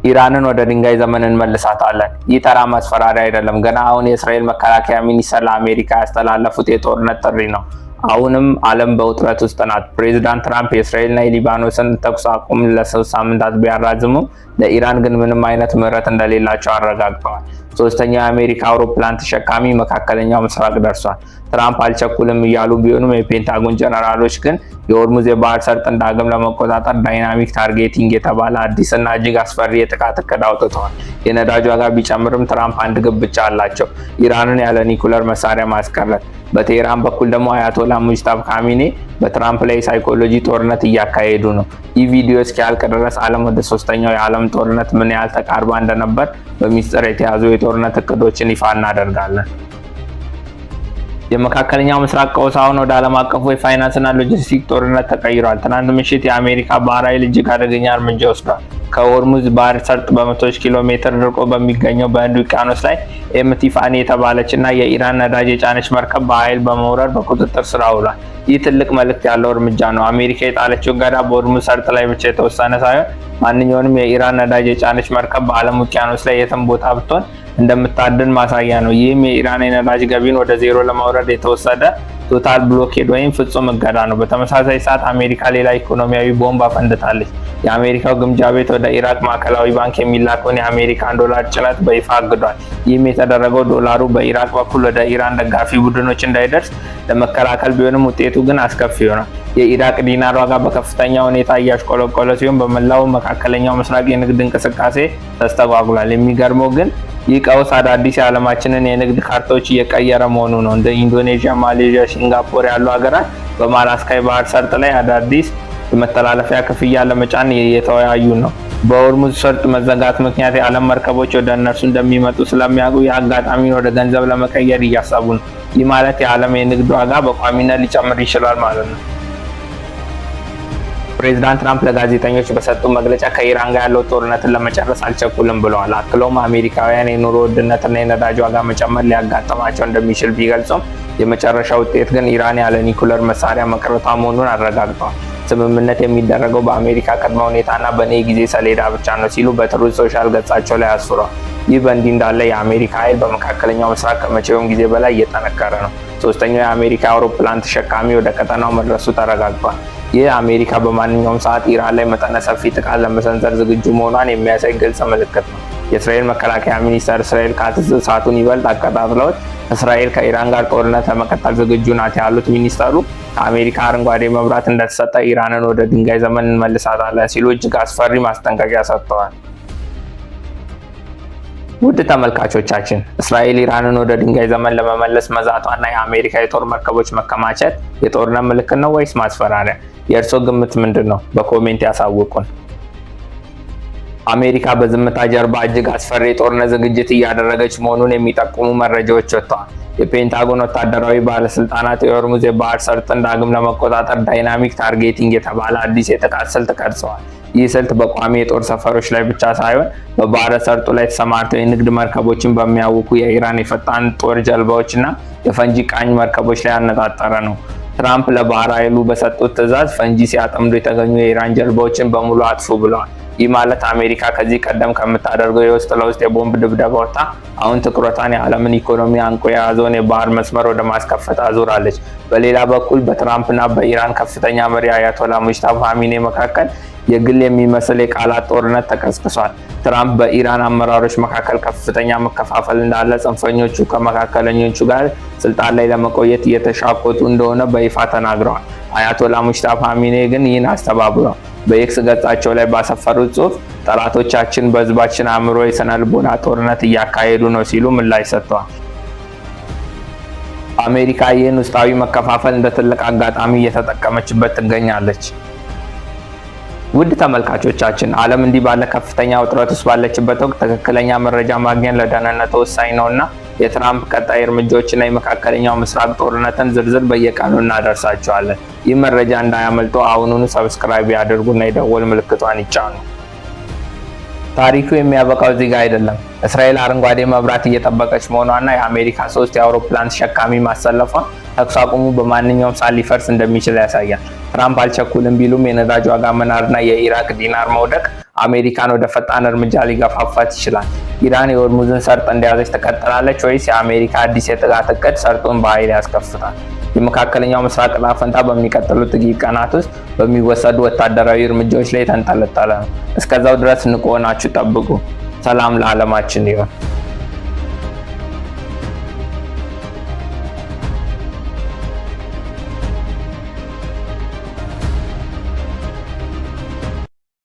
ኢራንን ወደ ድንጋይ ዘመን እንመልሳታለን። ይህ ተራ ማስፈራሪያ አይደለም። ገና አሁን የእስራኤል መከላከያ ሚኒስትር ለአሜሪካ ያስተላለፉት የጦርነት ጥሪ ነው። አሁንም ዓለም በውጥረት ውስጥ ናት። ፕሬዚዳንት ትራምፕ የእስራኤልና የሊባኖስን ተኩስ አቁም ለ3 ሳምንታት ቢያራዝሙም ለኢራን ግን ምንም አይነት ምህረት እንደሌላቸው አረጋግጠዋል። ሶስተኛው የአሜሪካ አውሮፕላን ተሸካሚ መካከለኛው ምስራቅ ደርሷል። ትራምፕ አልቸኩልም እያሉ ቢሆኑም የፔንታጎን ጀነራሎች ግን የሆርሙዝ የባህር ሰርጥን ዳግም ለመቆጣጠር dynamic targeting የተባለ አዲስና እጅግ አስፈሪ የጥቃት እቅድ አውጥተዋል። የነዳጅ ዋጋ ቢጨምርም ትራምፕ አንድ ግብ ብቻ አላቸው፣ ኢራንን ያለ ኒኩለር መሳሪያ ማስቀረት። በቴህራን በኩል ደግሞ አያቶላ ሙጅታባ ካሚኔ በትራምፕ ላይ ሳይኮሎጂ ጦርነት እያካሄዱ ነው። ይህ ቪዲዮ እስኪያልቅ ድረስ ዓለም ወደ ሶስተኛው የዓለም ጦርነት ምን ያህል ተቃርባ እንደነበር በሚስጥር የተያዙ የጦርነት እቅዶችን ይፋ እናደርጋለን። የመካከለኛው ምስራቅ ቀውስ አሁን ወደ ዓለም አቀፉ የፋይናንስና ሎጂስቲክ ጦርነት ተቀይሯል። ትናንት ምሽት የአሜሪካ ባህር ኃይል እጅግ አደገኛ እርምጃ ወስዷል። ከሆርሙዝ ባህር ሰርጥ በመቶዎች ኪሎ ሜትር ርቆ በሚገኘው በህንድ ውቅያኖስ ላይ ኤምቲ ፋኒ የተባለች እና የኢራን ነዳጅ የጫነች መርከብ በኃይል በመውረር በቁጥጥር ስር አውሏል። ይህ ትልቅ መልእክት ያለው እርምጃ ነው። አሜሪካ የጣለችው እገዳ በሆርሙዝ ሰርጥ ላይ ብቻ የተወሰነ ሳይሆን ማንኛውንም የኢራን ነዳጅ የጫነች መርከብ በዓለም ውቅያኖስ ላይ የትም ቦታ ብትሆን እንደምታድን ማሳያ ነው። ይህም የኢራን የነዳጅ ገቢን ወደ ዜሮ ለማውረድ የተወሰደ total blockade ወይም ፍጹም እገዳ ነው። በተመሳሳይ ሰዓት አሜሪካ ሌላ ኢኮኖሚያዊ ቦምብ አፈንድታለች። የአሜሪካው ግምጃ ቤት ወደ ኢራቅ ማዕከላዊ ባንክ የሚላከውን የአሜሪካን ዶላር ጭነት በይፋ አግዷል። ይህም የተደረገው ዶላሩ በኢራቅ በኩል ወደ ኢራን ደጋፊ ቡድኖች እንዳይደርስ ለመከላከል ቢሆንም ውጤቱ ግን አስከፊ ይሆናል። የኢራቅ ዲናር ዋጋ በከፍተኛ ሁኔታ እያሽቆለቆለ ሲሆን በመላው መካከለኛው ምስራቅ የንግድ እንቅስቃሴ ተስተጓጉሏል። የሚገርመው ግን ይህ ቀውስ አዳዲስ የዓለማችንን የንግድ ካርታዎች እየቀየረ መሆኑ ነው። እንደ ኢንዶኔዥያ፣ ማሌዥያ፣ ሲንጋፖር ያሉ ሀገራት በማላስካ የባህር ሰርጥ ላይ አዳዲስ የመተላለፊያ ክፍያ ለመጫን እየተወያዩ ነው። በሆርሙዝ ሰርጥ መዘጋት ምክንያት የዓለም መርከቦች ወደ እነርሱ እንደሚመጡ ስለሚያውቁ የአጋጣሚን ወደ ገንዘብ ለመቀየር እያሰቡ ነው። ይህ ማለት የዓለም የንግድ ዋጋ በቋሚነት ሊጨምር ይችላል ማለት ነው። ፕሬዚዳንት ትራምፕ ለጋዜጠኞች በሰጡ መግለጫ ከኢራን ጋር ያለው ጦርነትን ለመጨረስ አልቸኩልም ብለዋል። አክለውም አሜሪካውያን የኑሮ ውድነትና የነዳጅ ዋጋ መጨመር ሊያጋጥማቸው እንደሚችል ቢገልጹም የመጨረሻ ውጤት ግን ኢራን ያለ ኒኩለር መሳሪያ መቅረቷ መሆኑን አረጋግጠዋል። ስምምነት የሚደረገው በአሜሪካ ቅድመ ሁኔታና በእኔ ጊዜ ሰሌዳ ብቻ ነው ሲሉ በ Truth Social ገጻቸው ላይ አስፍሯል። ይህ በእንዲህ እንዳለ የአሜሪካ ኃይል በመካከለኛው ምስራቅ ከመቼውም ጊዜ በላይ እየጠነከረ ነው። ሶስተኛው የአሜሪካ አውሮፕላን ተሸካሚ ወደ ቀጠናው መድረሱ ተረጋግጧል። ይህ አሜሪካ በማንኛውም ሰዓት ኢራን ላይ መጠነ ሰፊ ጥቃት ለመሰንዘር ዝግጁ መሆኗን የሚያሳይ ግልጽ ምልክት ነው። የእስራኤል መከላከያ ሚኒስተር እስራኤል ካትዝ እሳቱን ይበልጥ አቀጣጥለውት እስራኤል ከኢራን ጋር ጦርነት ለመቀጠል ዝግጁ ናት ያሉት ሚኒስተሩ ከአሜሪካ አረንጓዴ መብራት እንደተሰጠ ኢራንን ወደ ድንጋይ ዘመን እንመልሳታለን ሲሉ እጅግ አስፈሪ ማስጠንቀቂያ ሰጥተዋል። ውድ ተመልካቾቻችን፣ እስራኤል ኢራንን ወደ ድንጋይ ዘመን ለመመለስ መዛቷና የአሜሪካ የጦር መርከቦች መከማቸት የጦርነት ምልክት ነው ወይስ ማስፈራሪያ? የእርስዎ ግምት ምንድን ነው? በ comment ያሳውቁን። አሜሪካ በዝምታ ጀርባ እጅግ አስፈሪ የጦርነት ዝግጅት እያደረገች መሆኑን የሚጠቁሙ መረጃዎች ወጥተዋል። የፔንታጎን ወታደራዊ ባለስልጣናት የሆርሙዝ የባህር ሰርጥን ዳግም ለመቆጣጠር dynamic targeting የተባለ አዲስ የጥቃት ስልት ቀርጸዋል። ይህ ስልት በቋሚ የጦር ሰፈሮች ላይ ብቻ ሳይሆን በባህረ ሰርጡ ላይ ተሰማርተው የንግድ መርከቦችን በሚያውኩ የኢራን የፈጣን ጦር ጀልባዎች እና የፈንጂ ቃኝ መርከቦች ላይ ያነጣጠረ ነው። ትራምፕ ለባህር ኃይሉ በሰጡት ትዕዛዝ ፈንጂ ሲያጠምዱ የተገኙ የኢራን ጀልባዎችን በሙሉ አጥፉ ብለዋል። ይህ ማለት አሜሪካ ከዚህ ቀደም ከምታደርገው የውስጥ ለውስጥ የቦምብ ድብደባ ወጥታ አሁን ትኩረቷን የዓለምን ኢኮኖሚ አንቆ የያዘውን የባህር መስመር ወደ ማስከፈት አዙራለች። በሌላ በኩል በትራምፕና በኢራን ከፍተኛ መሪ አያቶላ ሙጅታባ ኻሜኒ መካከል የግል የሚመስል የቃላት ጦርነት ተቀስቅሷል። ትራምፕ በኢራን አመራሮች መካከል ከፍተኛ መከፋፈል እንዳለ፣ ጽንፈኞቹ ከመካከለኞቹ ጋር ስልጣን ላይ ለመቆየት እየተሻኮቱ እንደሆነ በይፋ ተናግረዋል። አያቶላ ሙጅታባ ኻሜኒ ግን ይህን አስተባብለዋል። በኤክስ ገጻቸው ላይ ባሰፈሩት ጽሑፍ ጠላቶቻችን በህዝባችን አእምሮ የስነ ልቦና ጦርነት እያካሄዱ ነው ሲሉ ምላሽ ሰጥተዋል። አሜሪካ ይህን ውስጣዊ መከፋፈል እንደ ትልቅ አጋጣሚ እየተጠቀመችበት ትገኛለች። ውድ ተመልካቾቻችን፣ ዓለም እንዲህ ባለ ከፍተኛ ውጥረት ውስጥ ባለችበት ወቅት ትክክለኛ መረጃ ማግኘት ለደህንነት ወሳኝ ነውና የትራምፕ ቀጣይ እርምጃዎችና የመካከለኛው ምስራቅ ጦርነትን ዝርዝር በየቀኑ እናደርሳችኋለን። ይህ መረጃ እንዳያመልጦ አሁኑኑ subscribe ያድርጉና የደወል ምልክቷን ይጫኑ። ታሪኩ የሚያበቃው እዚህ ጋር አይደለም። እስራኤል አረንጓዴ መብራት እየጠበቀች መሆኗና የአሜሪካ ሶስት የአውሮፕላን ተሸካሚ ማሰለፏ ተኩስ አቁሙ በማንኛውም ሰዓት ሊፈርስ እንደሚችል ያሳያል። ትራምፕ አልቸኩልም ቢሉም የነዳጅ ዋጋ መናርና የኢራቅ ዲናር መውደቅ አሜሪካን ወደ ፈጣን እርምጃ ሊገፋፋት ይችላል። ኢራን የሆርሙዝን ሰርጥ እንደያዘች ትቀጥላለች ወይስ የአሜሪካ አዲስ የጥቃት እቅድ ሰርጡን በኃይል ያስከፍታል? የመካከለኛው ምስራቅ ዕጣ ፈንታ በሚቀጥሉት ጥቂት ቀናት ውስጥ በሚወሰዱ ወታደራዊ እርምጃዎች ላይ የተንጠለጠለ ነው። እስከዛው ድረስ ንቁ ሆናችሁ ጠብቁ። ሰላም ለዓለማችን ይሁን።